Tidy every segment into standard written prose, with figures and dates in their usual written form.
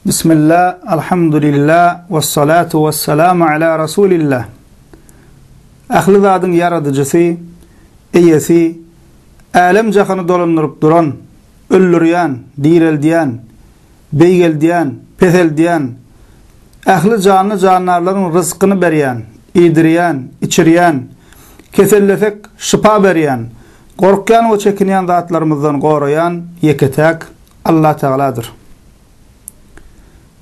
Bismillah, alhamdulillah, wessalatu wessalamu ala rasulillah. Ähli zadyň ýaradyjysy, eýesi, älem-jahany dolandyryp duran, öldürýän, direldýän, beýgeldýän, peseldýän, ähli janly-jandarlaryň ryzkyny berýän, iýdirýän, içirýän, kesellesek şypa berýän, gorkýan we çekinýän zatlarymyzdan goraýan ýeke-täk Allatagaladyr.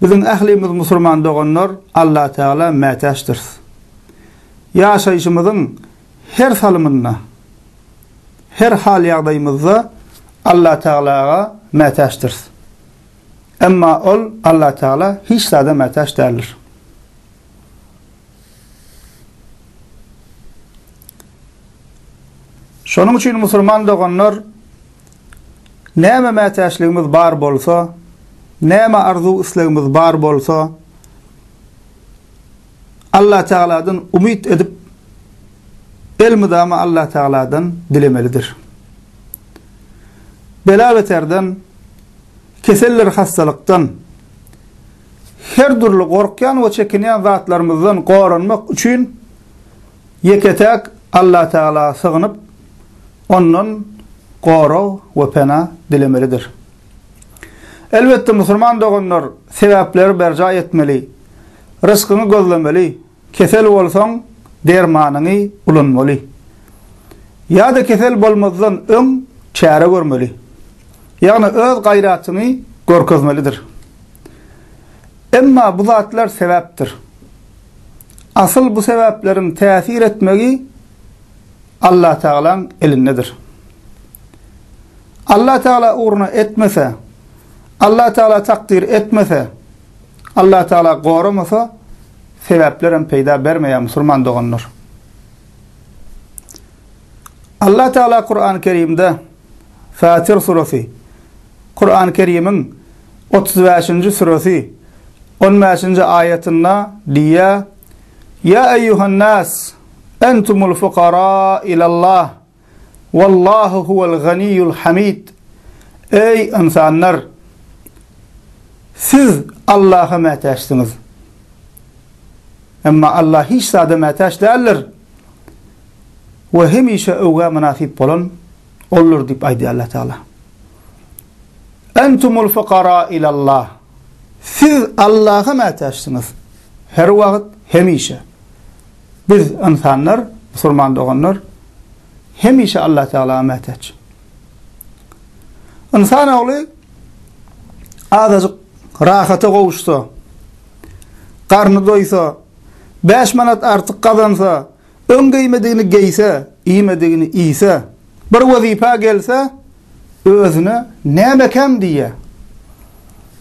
Biziň ählimiz musurman doganlar Allatagala mätäçdiris. Ýaşaýşymyzyň her salymynda, her hal-ýagdaýymyzda Allatagalaga mätäçdiris. Emma Ol, Allatagala hiç zada mätäç däldir. Şonuň üçin musurman doganlar näme mätäçligimiz bar bolsa, näme arzuw-islegimiz bar bolsa, Allatagaladan umyt edip, elmydama Allatagaladan dilemelidir. Bela-beterden, keseldir hassalykdan, her dürli gorkýan we çekinýän zatlarymyzdan goranmak üçin ýeke-täk Allatagala sygynyp, Ondan gorag we pena dilemelidir. Elbetde, musulman doganlar sebäpleri berjaý etmeli, ryskyňy gözlemeli, kesel bolsaň, dermanyňy ulanmaly. Ýa-da kesel bolmazdan öň çäre görmeli. Ýagny öz gaýratyňy görkezmelidir. Emma bu zatlar sebäpdir. Asyl bu sebäpleriň täsir etmegi Allatagalaň elindedir. Allatagala ugruna etmese, Allatagala takdyr etmese, Allatagala goramasa, sebäplerem peýda bermeýär musulman doganlar. Allatagala Kurany Kerimde Fatir suresi, Kurany Kerimiň 35-nji süresi 15-nji aýatynda diýýär, Ýa eýýuhan-nas, entumul fukara ilallah, wallahu huwal ganiýul hamid. Eý ynsanlar! Siz Allaha mätäçsiňiz. Emma Allah hiç zada mätäç däldir we hemişe öwgä mynasyp bolan Oldur diýip aýdýar Allah Taala. Entumul fukara ilallah. Siz Allaha mätäçsiňiz. Her wagt, hemişe. Biz ynsanlar, musulman doganlar hemişe Allah Teala mätäç. Ynsan ogly azajyk rahata gowuşsa, garny doýsa, 5 manat artyk gazansa, öň geýmedigini geýse, iýmedigini iýse, bir wezipä gelse, özüne nämekäm diýýär.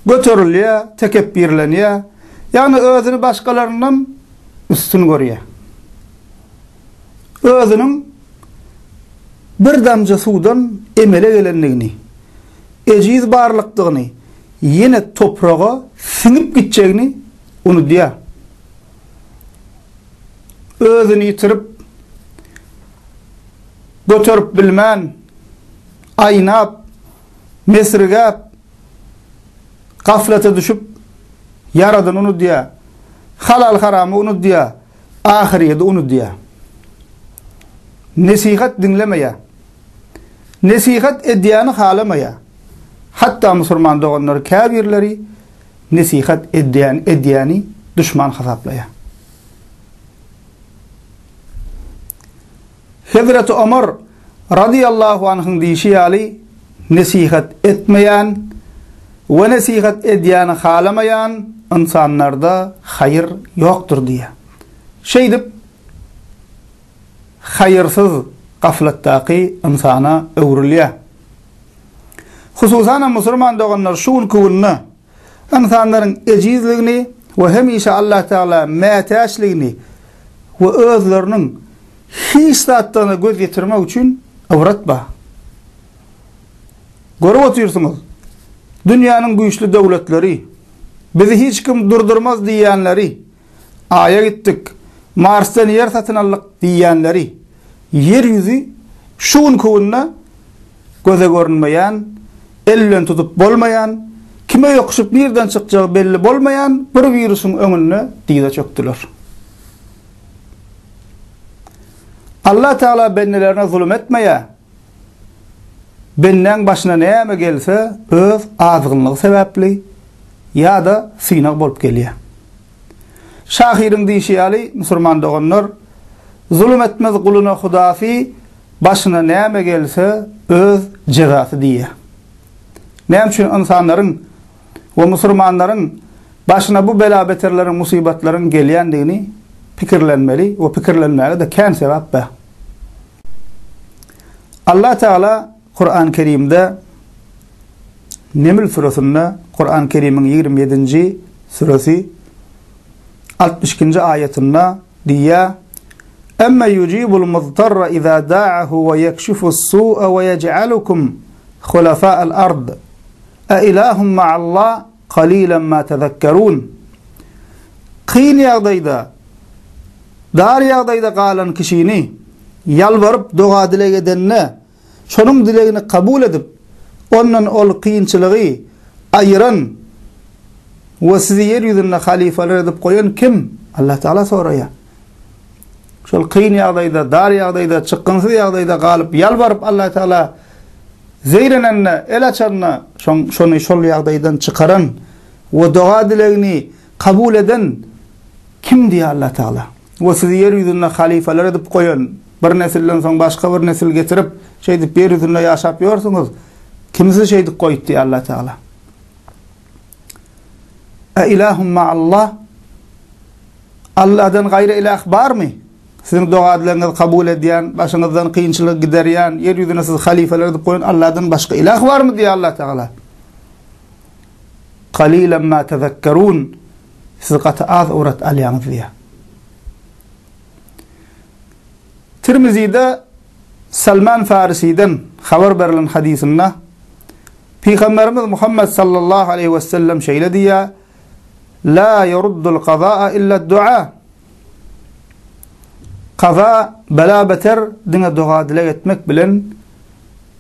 Göterilýär, tekepbirlenýär. Ýagny özüni başgalaryndan üstün görýär. Özüniň bir damja suwdan emele gelendigini, ejiz barlykdygyny, ýene topraga siňip gitjegini unudýar. Özüni ýitirip, göterip bilmän, aýnap, mesirgäp, gaflata düşüp, Ýaradany unudýar, halal-haramy unudýar, ahyrýeti unudýar. Nesihat diňlemeýär. Nesihat edýäni halamaýar. Hatda musulman doganlar käbirleri nesihat edýän edýäni duşman hasaplaýar. Hezreti Omar razyýallahu anhyň diýşi ýaly, nesihat etmeýän we nesihat edýäni halamaýan ynsanlarda haýyr ýokdur diýýär. Şeýdip, haýyrsyz gaflatdaky ynsana öwrülýär. Hususanam musulman doganlar şu günki günde Ynsanlaryň ejizligini we hemişe Allatagala mätäçligini we özleriniň hiç zatdygyna göz ýetirmek üçin ybrat bar. Görüp otyrsyňyz, dünýäniň güýçli döwletleri, bizi hiç kim durdurmaz diýýänleri, Aýa gitdik, Marsdan ýer satyn aldyk diýýänleri, ýer ýüzi şu günki günde göze görünmeýän, el bilen tutup bolmaýan, Kime ýokuşyp nirden çykjagy belli bolmaýan bir wirusyň öňünde dyza çökdüler. Allah Teala bendelerine zulum etmeýär. Bendäň başyna näme gelse öz azgynlygy sebäpli ýa-da synag bolup gelýär. Şahyryň diýşi ýaly, musurman doganlar, Zulum etmez guluna Hudasy, başyna näme gelse öz jezasy diýýär. Näme üçin ynsanlaryň we musurmanlaryň başyna bu bela-beterleriň, musybatlaryň gelýändigini pikirlenmeli we pikirlenmäge-de kän sebäp bar. Allah Teala Kuran Kerimde Neml süresinde Kuran Kerimiň 27-nji süresi 62-nji aýatynda diýýär, Emme yujibul muztarra iza da'ahu we yekşifus su'a we yej'alukum hulafa'al ard. A ilahum ma'allah qalilan ma tezekkerun. Kyn ýagdaýda, dar ýagdaýda galan kişini ýalbaryp doga-dileg edende, şonuň dilegini kabul edip, ondan ol kynçylygy aýyran we sizi ýer ýüzünde halyfalar edip goýan kim? Allah Tagala soraýar. Şol kyn ýagdaýda, dar ýagdaýda, çykgynsyz ýagdaýda galyp, ýalbaryp Allah Tagala zeýrenende, el açanda, şoň şony şol ýagdaýdan çykaran we doga-dilegini kabul eden kim diýýär Allah Tagala. We sizi ýer ýüzünde halyfalar edip goýan, bir nesilden soň başga bir nesil getirip, şeýdip ýer ýüzünde ýaşap ýörsüňiz, kim sizi şeýdip goýdy diýýär Allah Tagala. E ilahum ma'allah? Allahdan gaýry ilah barmy? Siziň doga-dilegiňizi kabul edýän, başyňyzdan kynçylygy giderýän, ýer ýüzüne sizi halyfalar edip goýan Allahdan başga ilah barmy diýýär Allah Tagala. Kalilen ma tezekkerun. Siz gaty az ybrat alýaňyz diýýär. Tirmizide Salman Farisiden habar berlen hadysynda Pygamberimiz Muhammed sallallahu aleyhi we sellem şeýle diýýär: La yeruddul qazaa illa dua. Kaza bela beter diňe doga dileg etmek bilen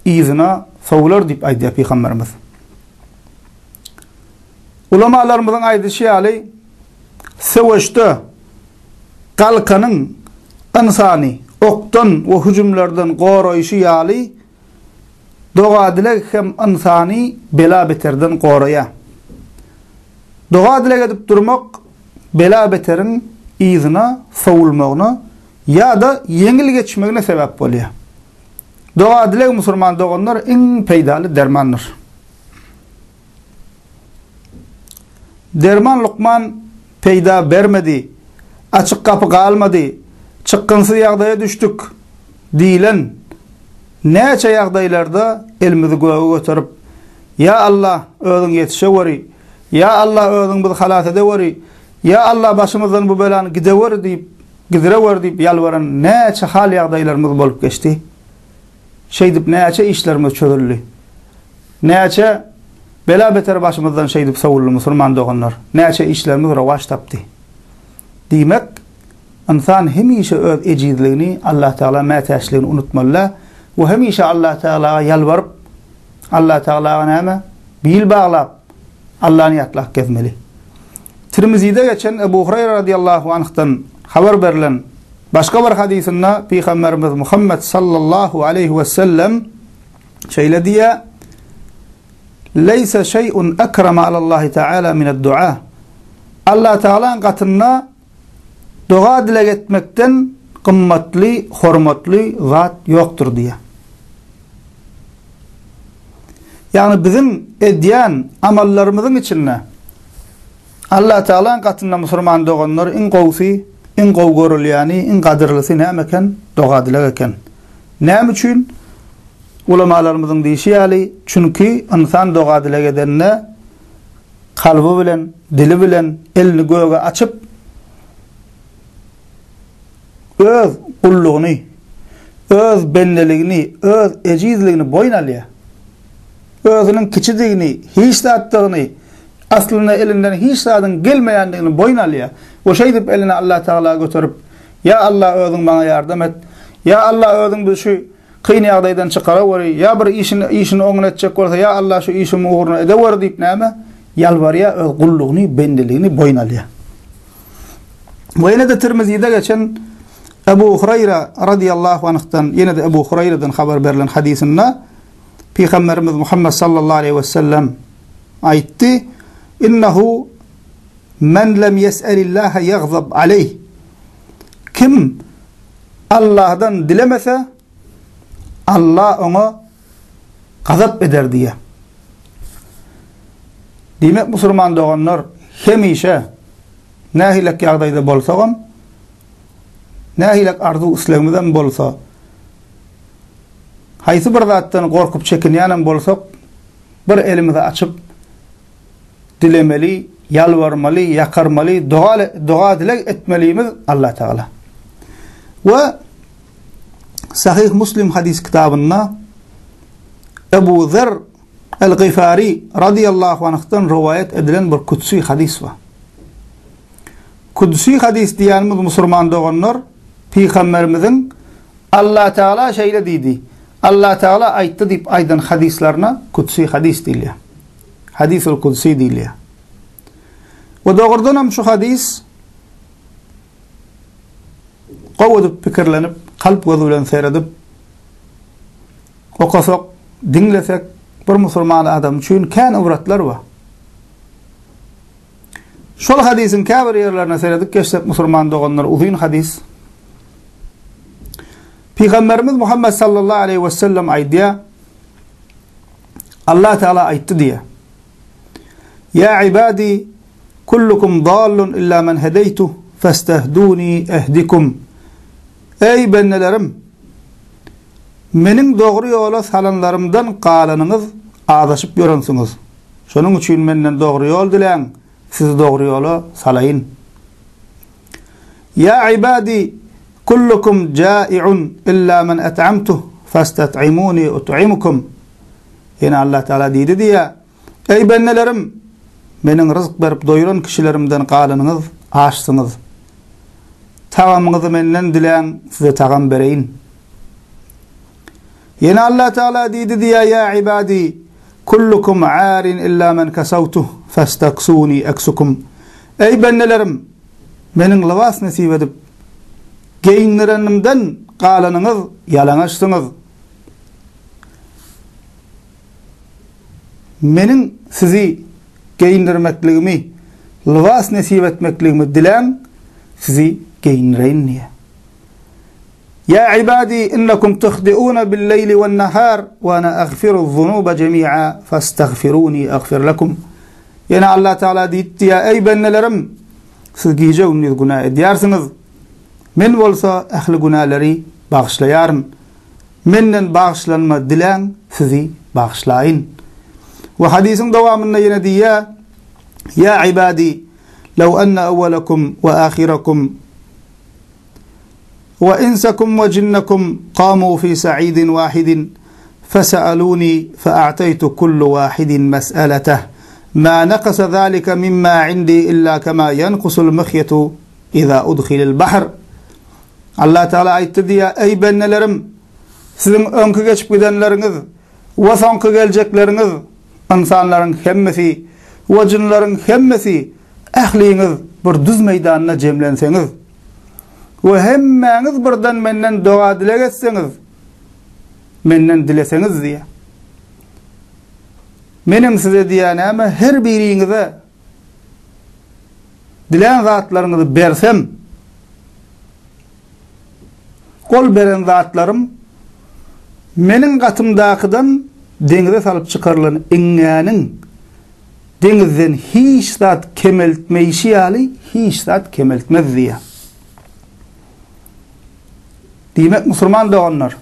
yzyna sowular diýip aýdýar Pygamberimiz. Ulamalarymyzyň aýdyşy ýaly, söweşde galkanyň ynsany okdan we hüjümlerden goraýşy ýaly, doga-dileg hem ynsany bela-beterden goraýar. Doga-dileg edip durmak bela-beteriň yzyna sowulmagyna ýa-da ýeňil geçmegine sebäp bolýar. Doga-dileg musulman doganlar iň peýdaly dermandyr. Derman lukman peýda bermedi, açyk gapy galmady, çykgynsyz ýagdaýa düşdük diýlen näçe ýagdaýlarda elimizi göge göterip, Ýa Allah, özüň ýetişeweri, Ýa Allah, özüň bizi halas edeweri, Ýa Allah, başymyzdan bu belany gideweri diýip, gidirewer diýip ýalbaran näçe hal-ýagdaýlarymyz bolup geçdi. Şeýdip näçe işlerimiz çözüldi. Näçe bela-beter başymyzdan şeýdip sowuldy musulman doganlar. Näçe işlerimiz rowaç tapdy. Diýmek, ynsan hemişe öz ejizligini, Allatagala mätäçligini unutmaly däl we hemişe Allatagalaga ýalbaryp, Allatagalaga näme? Bil baglap, Allany ýatlap gezmeli. Tirmizide geçen Ebu Hureyre radiyallahu anhdan habar berlen başga bir hadysynda Pygamberimiz Muhammed sallallahu aleyhi we sellem şeýle diýýär, Leýse şeý'un ekreme alallahi teala mined-dua. Allah Tealanyň gatynda doga dileg etmekden gymmatly, hormatly zat ýokdur diýýär. Ýagny biziň edýän amallarymyzyň içinde Allah Tealanyň gatynda musulman doganlar iň gowusy, iň gowy görülýäni, iň gadyrlysy näme eken? Doga-dileg eken. Näme üçin? Ulamalarymyzyň diýşi ýaly, çünki ynsan doga-dileg edende kalby bilen, dili bilen elini göge açyp, öz gullugyny, öz bendeligini, öz ejizligini boýun alýar. Özüniň kiçidigini, hiç zatdygyny, aslynda elinden hiç zadyň gelmeýändigini boýun alýar. We şeýdip elini Allah Tagala göterip, Ýa Allah özüň maňa ýardam et. Ýa Allah özüň bizi şu kyn ýagdaýdan çykaraweri. Ýa bir işini işini oňuna etjek bolsa, Ýa Allah şu işimi ugruna edeweri diýip näme? ýalbarýar, öz gullugyny, bendeligini boýun alýar. We ýene-de Tirmizide geçen Ebu Huraýra radiyallahu anhdan, ýene-de Ebu Huraýradan habar berlen hadysynda Pygamberimiz Muhammed sallallahu aleyhi ve sellem aýtdy: "Innehu men lem yes'elillaha yagzab aleyh." Kim Allahdan dilemese, Allah oňa gazap eder diýýär. Diýmek, musulman doganlar, hemişe nähilek ýagdaýda bolsagam, nähilek arzuw-islegimizem bolsa, haýsy bir zatdan gorkup çekinýänem bolsak, bir elimizi açyp dilemeli, ýalbarmaly, ýakarmaly, doga doga-dileg etmelimiz Allatagala. We Sahyh Muslim hadys kitabynda Ebu Zer El-Gyfari radiyallahu anhdan rowaýat edilen bir kudsi hadys bar. Kudsi hadys diýenimiz musulman doganlar Pygamberimiziň Allah Teala şeýle diýdi, Allah Teala aýtdy diýip aýdan hadyslaryna kudsi hadys diýilýär. Hadisul kudsi diýilýär. We dogrudan hem şu hadys gowy edip pikirlenip, kalp gözi bilen seredip okasak, diňlesek bir musulman adam üçin kän ybratlar bar. Şol hadysyň käbir ýerlerine seredip geçsek musulman doganlar uzyn hadys. Pygamberimiz Muhammed sallallahu aleyhi ve sellem aýdýar. Allah Teala aýtdy diýýär. Ya ibadi kullukum dallun illa men hedeytu festehduni ehdikum. Ey bendelerim meniň dogry ýola salanlarymdan galanyňyz azaşyp ýörensiňiz. Şonuň üçin menden dogry ýol diläň, sizi dogry ýola salaýyn. Ýa ibadi, kullukum jai'un illa men et'amtuh, fastat'imuni ut'imukum. Ýene Allah Teala diýdi diýýär, Eý bendelerim, meniň ryzk berip doýran kişilerimden galanyňyz açsyňyz. Tagamyňyzy menden diläň, size tagam bereýin. Ýene Allah Teala diýdi diýýär, Ýa ibadi, kullukum arin illa men kasawtuh, fastaksuni aksukum. Eý bendelerim, meniň lybas nesip edip, geýindirenimden galanyňyz ýalaňaçsyňyz. Meniň sizi geýindirmekligimi, lybas nesip etmekligimi diläň, sizi geýindireýin diýýär. Ýa ibadi innekum tuhdiuna bil-leýli wen-nahar we ana agfiru-zunuba jemi'a fastagfiruni agfir lekum. Ýene Allah Teala diýipdi, ýa eý bendelerim, siz gije-gündiz günä edýärsiňiz. Men bolsa ähli günäleri bagyşlaýaryn. Menden bagyşlanma diläň, sizi bagyşlaýyn. We hadysyň dowamynda ýene diýýär, Ýa ibadi, law anna awwalakum we ahirakum We insakum we jinnakum kamu fi sa'idin wahidin fesealuni fea'taytu kullu wahidin mes'aleteh ma nakasa zalika mimma indi illa kema yankusul mihyetu iza udhilel bahr. Allah Teala aýtdy diýýär, Eý bendelerim, siziň öňki geçip gidenleriňiz we soňky geljekleriňiz, ynsanlaryň hemmesi we jynlaryň hemmesi ähliňiz bir düz meýdanda jemlenseňiz we hemmäňiz birden menden doga-dileg etseňiz, menden dileseňiz diýýär. Menem size diýýär näme, her biriňize dilän zatlaryňyzy bersem, ol beren zatlarym meniň gatymdakydan deňize salyp çykarylan iňňäniň Deňizden hiç zat kemeltmeýşi ýaly hiç zat kemeltmez diýýär. Diýmek musulman doganlar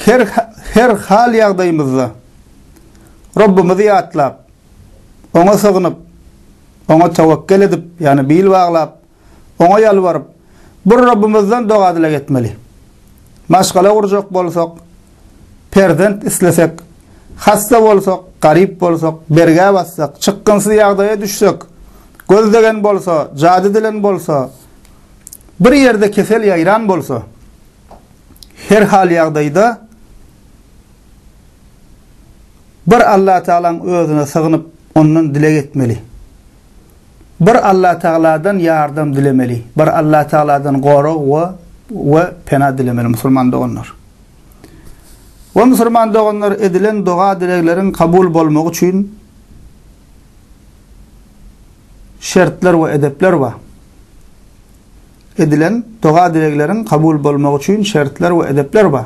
her her hal ýagdaýymyzda Rabbimizi ýatlap, oňa sygnyp, oňa tewekkel edip, ýagny bil baglap, Oňa ýalbaryp, bir Rabbymyzdan doga-dileg etmeli. Maşgala gurjak bolsak, perzent islesek, hassa bolsak, garyp bolsak, bergä batsak, çykgynsyz ýagdaýa düşsek, göz degen bolsa, jady edilen bolsa, bir ýerde kesel ýaýran bolsa, her hal ýagdaýda. Bir Allatagalaň özüne sygynyp, ondan dileg etmeli. Bir Allatagaladan ýardam dilemeli. Bir Allatagaladan gorag we we pena dilemeli musulman doganlar. We musulman doganlar edilen doga-dilegleriň kabul bolmagy üçin şertler we edepler bar. Edilen doga-dilegleriň kabul bolmagy üçin şertler we edepler bar.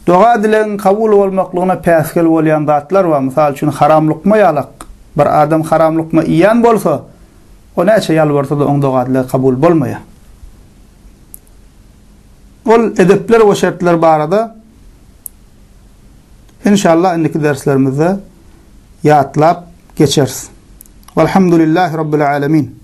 Doga-dilegiň kabul bolmaklygyna päsgel bolýan zatlar bar. Mysal üçin, haram lukma ýalak. Bir adam haram lukma iýen bolsa, o näçe ýalbarsa-da oň doga-dilegi kabul bolmaýar. Ol edepler we şertler barada inşallah indiki derslerimizde ýatlap geçeris. Walhamdulillahi Rabbil alemin.